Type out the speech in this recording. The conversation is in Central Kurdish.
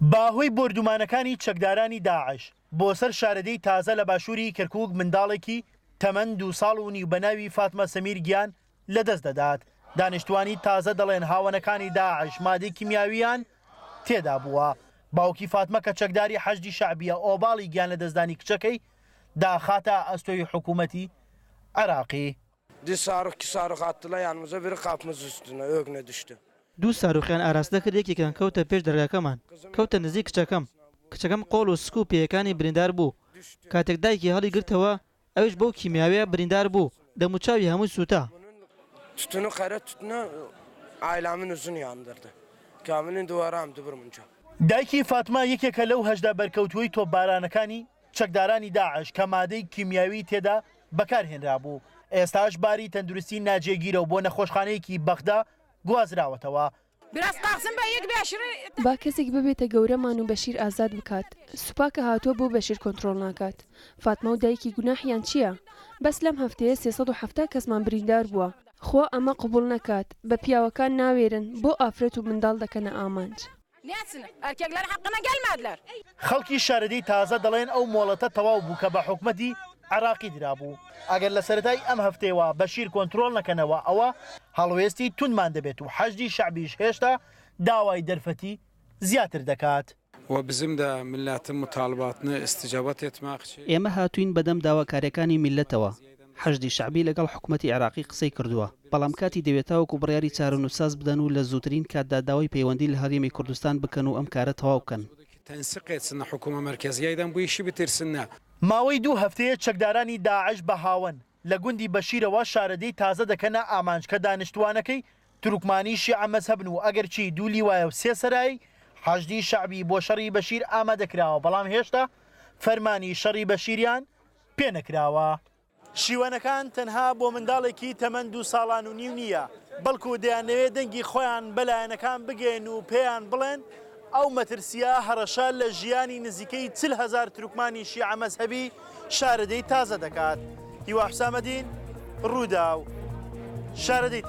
بەهۆی بۆردومانەکانی چەکدارانی داعش بۆ سەر شارەدێی تازە لە باشووری کەرکووک منداڵێکی تەمەن دوو ساڵ و نیو بەناوی فاتمە سەمیر گیان لەدەست دەدات، دانیشتووانی تازە دەڵێن هاوەنەکانی داعش مادەی کیمیاوییان تێدا بووە. باوکی فاتمە کە چەکداری حەشدی شەعبییە ئۆباڵی گیانلەدەستدانی کچەکەی داخاتە ئەستۆی حکوومەتی عێراقی. دوو ساروخیان ئاراستە کرد یەکێکیان کەوتە پێش دەرگاکەمان کەوتە نزیک کچەکەم کچەکەم قۆڵ و سک و پێیەکانی بریندار بوو کاتێک دایکی هەڵی گرتەوە ئەویش بەو کیمیاویە بریندار بوو دەموچاوی هەمووی سووتا. دایکی فاتمە یەکێکە لەو 18 بەرکەوتووەی تۆپبارانەکانی چەکدارانی داعش کە مادەی کیمیاوی تێدا بەکارهێنرابوو، ئێستاش باری تەندروستی ناجێگیرە و بۆ نەخۆشخانەیەکی بەغدا گوازراوەتەوە. با کەسێک ببێتە گەورەمان و بەشیر ئازاد بکات، سوپا کە هاتووە بۆ بەشیر کۆنترۆڵ ناکات؟ فاتمە و دایکی گوناحیان چییە؟ بەس لەم هەفتەیە 370 کەسمان بریندار بووە. خوا ئەمە قبوڵ نەکات، بە پیاوەکان ناوێرن، بۆ ئافرەت و منداڵ دەکەنە ئامانج؟ خەڵکی شارەدێی تازە دەڵێن ئەو مۆڵەتە تەواو بوو کە بە حکومەتی عێراقی درابوو، ئەگەر لە سەرەتای ئەم هەفتەیەوە بەشیر کۆنترۆڵ نەکەنەوە ئەوە هەڵوێستی توندمان دەبێت و حەشدی شەعبیش هێشتا داوای دەرفەتی زیاتر دەکات. ئێمە هاتووین بەدەم داواکارییەکانی میللەتەوە، حەشدی شەعبی لەگەڵ حکومەتی عێراقی قسەی کردووە، بەڵام کاتی دەوێت تاوەکو بڕیاری چارەنووسساز بدەن و لە زووترین کاتدا داوای پەیوەندی لە هەرێمی کوردستان بکەن و ئەم کارە تەواو بکەن. ماوەی دوو هەفتەیە چەکدارانی داعش بە هاوەن لە گوندی بەشیرەوە شارەدێی تازە دەکەنە ئامانج کە دانیشتووانەکەی تورکمانی شیعە مەزهەبن و ئەگەرچی دوو لیوایە و سێ سەرای حەشدی شەعبی بۆ شەڕی بەشیر ئامادەکراوە بەڵام هێشتا فەرمانی شەڕی بەشیریان پێنەکراوە. شیوەنەکان تەنها بۆ منداڵێکی تەمەن دوو ساڵان و نیو نییە، بەڵکو دەیانەوێت دەنگی خۆیان بە لایەنەکان بگەیەن و پێیان بڵێن ئەو مەترسییە هەڕەشە لە ژیانی نزیکەی 40 هەزار تورکمانی شیعە مەزهەبی شارەدێی تازە دەکات. هیوا حوسامەدین، رووداو، شارەدێی.